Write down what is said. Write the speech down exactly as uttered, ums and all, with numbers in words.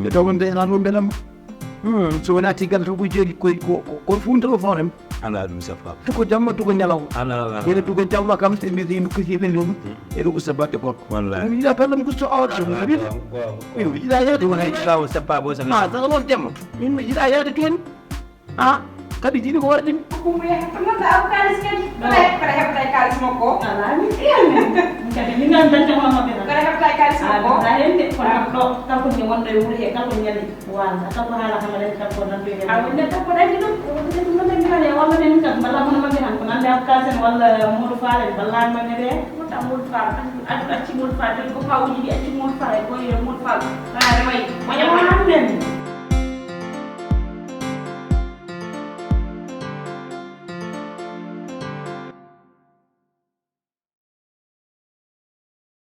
Ɓe tawon de nan ɗum ɓenam. So wona tiggal to ko jeeɗi koye ko ko funta o fawnem. Ala ɗum sappa. Tuko jamma tuko ñalaw. Ala ala. Ene tuko jamma kam te mbiɗi ɗum kisiɓe ɗum. E ɗum ko sabatte goɗɗo. Wallahi. Mi yiɗa pellam ko so awata. Mi yiɗa yahde wona e sawo sappa bo sappa. Ma tawa noon jamma. Min mi yiɗa yahde toon. A kadi jiɗi ko waɗi ɗum. Kumbuya, non da am kalis kadi. Kare kare hebta kalis makko. Alani iyanne. Kadi min ngam dañde hono maɓɓe tan. Kare hebta kalis makko. Ala hende kono ɗo kanko ne wonɗo e wuro he kanko ñande wala kanko haala kama dañi kanko nan ɓe A wonde ko ko dañi ɗum. Ko ɗum ɗum ɗum ɗum ɗum. Kane walla men kam balla hono maɓɓe tan ko nande am kalsen walla moɗo faalen balla maɓɓe ɓe. Ko ta Modou Fall. Adu acci Modou Fall ko pawuji ɗi acci Modou Fall ko yo Modou Fall. Kare may. Moƴa may. Amen.